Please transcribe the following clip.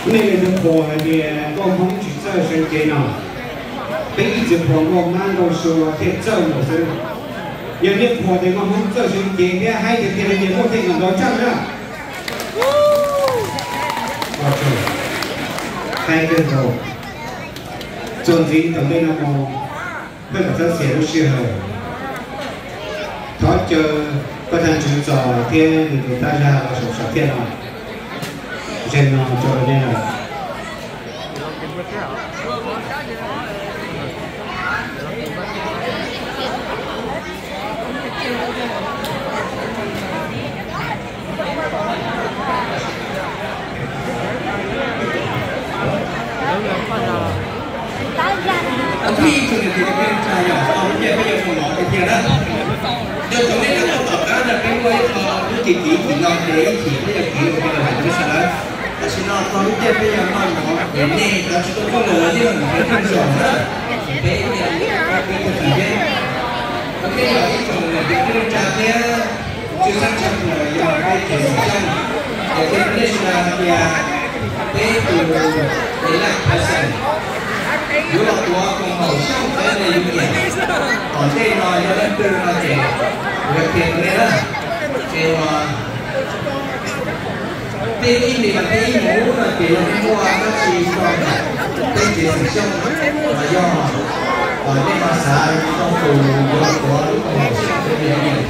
Nej leej twg qhuas hais tias nkauj Hmoob tsis txawj seev cev no, peb ib txwm qhuas nkauj Hmoob nkauj Sua thiaj txawj mus xwb. Yog nej qhuas tias nkauj Hmoob txawj seev cev thiab haib tiag tiag no ces muaj tej zaum nrov tshaj na. Haib kawg nkaus. Txuas ntxiv tom ntej no mus, peb kom txhob txias lub sij hawm, thov caw pab thawj tswv Txos thiab nws tus tab zag los saum sam thiaj no, ze no rau nej lawm. Ib tug niam txiv kwv tij neej tsa, yog txog lub caij peb yuav mus mov tiag tiag na. Nco ntsoov nej cov tuaj tom qab no, peb muaj ib qho lub txiv txiv tim no ces ib chim peb yuav kiv ua ke los ntawm peb sawv daws. Tam sim no txog lub caij peb yuav noj mov es nej cov tsis tau tuaj los yeej mus peb toj zos na, peb thiaj li peb tug txiv teb. Ok, yog ib tsoom niam txiv kwv tij neej tsa thiab tshwj xeeb tshaj plaws yog peb tsev Xeem Xyooj, es thiaj li nej sawv daws hais tias peb tus Elaj Pha Xeem yuav los tuav koom haum Xyooj thiab nej yuav nyiam. Tom ntej no yog leej twg no ces kuv yuav qhia rau nej na. Ces uas tej ib hlis mas peb ib mus no ces yog nej muaj dab tsi rau ntawm peb tsev Xeem Xyooj los yog nej ho xav tau tus yuav los tuav lub koom haum Xyooj thiab nej yuav nyiam